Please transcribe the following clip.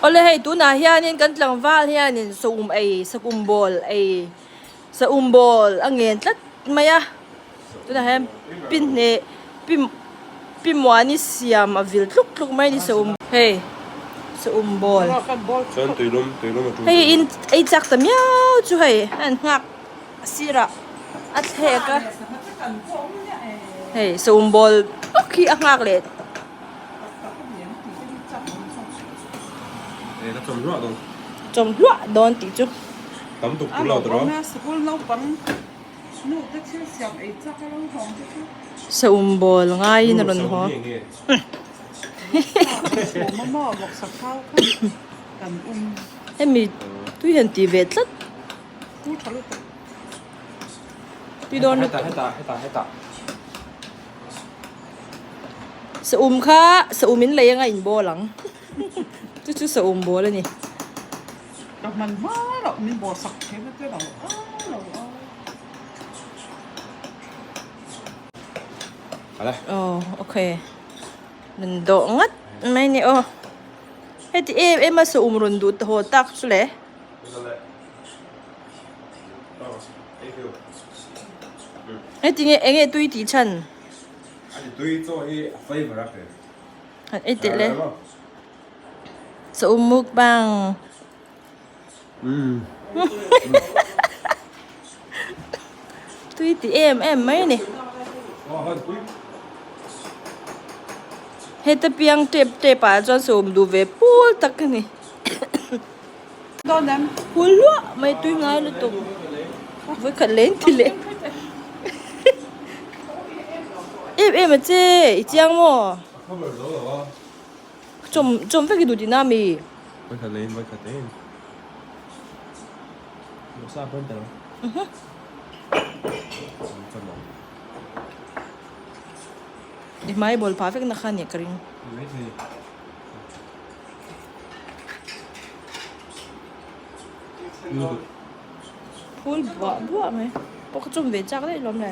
Awle hei tunah hianin kan tlangval hianin saum ei sakum bawl ei saum bawl a ngen tlat mai a tunah hian pi hne pi pi muani siam a vil tluk tluk mai a ni saum hei saum bawl hei in ei chak ta miau chu hei a an nghak a sirah a thlek a hei saum bawl bawk hi a nghak leh. Chawm hluah dawn tih chu. Saum bawl ngaiin a rawn haw. Hemi tui hian ti ve tlat. Tui dawn lutuk. Saum kha saum in lei anga in bawl ang chu chu saum bawl a ni. Ka hman hma loh min bawl sak thei na te lo a lo a. Aw okay rawn dawh ngat mai ni aw heti em em a saum rawn duh ta haw tak chu le. Heti nge enge tui tih chhan? Tui chaw hi a flavor a pe. Han ei teh le. Saum mukbang. Tui ti em em mai ni. Heta piang tep tep ah chuan saum duh ve pul tak a ni. Hul hluah mai tui ngai lutuk vawikhat leng ti leh em em a che i chiang maw chawm chawm vek i duh tihna ami i hmai bawl phah vek na kha nia ka ring. Phul buah buah mai pawh ka chawm ve chak daih lawm le.